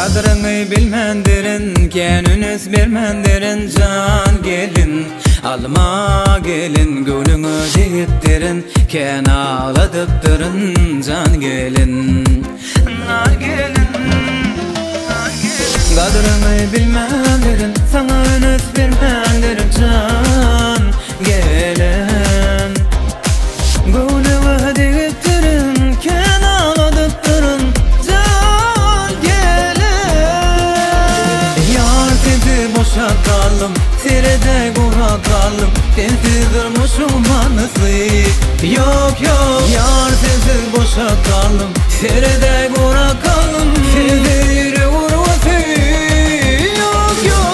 Gadryňy bilmändirin, kän üns bermändirin Jan gelin, alma gelin Göwnüňe degipdirin, kän agladypdyryn Jan gelin, nar gelin Gadryňy bilmändirin, saňa üns bermändirin Jan gelin Göwnüňe degipdirin, kän agladypdyryn Jan gelin Ýar sensiz boşa galdym, serede gura galdym Sensiz durmuşyň manysy ýok, ýok Ýar sensiz boşa galdym, serede gura galdym Sensiz ýürek urgusy ýok, ýok.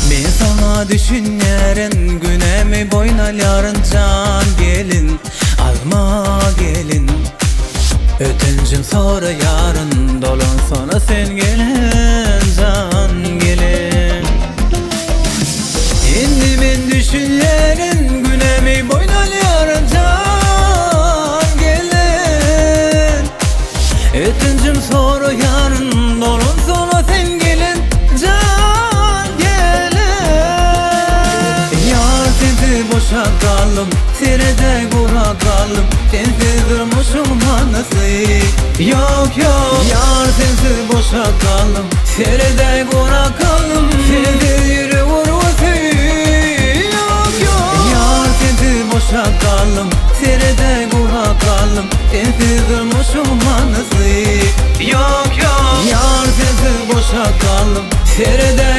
Men saňa düşünýärin, günämi boýun alýaryn jan gelin, alma gelin. Ötünjim soraýaryn, dolansana sen gelin, jan gelin. Indi men düşünýärin, günämi boýun alýaryn jan gelin. Ötünjim soraýaryn, dolansana sen gelin, jan gelin. Ýar sensiz boşa galdym, serede gura galdym, Sensiz durmuşyň manysy ýok, ýok. Ýar sensiz boşa galdym, serede gura galdym, Sensiz ýürek urgusy ýok, ýok. Ýar sensiz boşa galdym, serede gura galdym, Sensiz durmuşyň manysy ýok, ýok. Ýar sensiz boşa galdym, serede.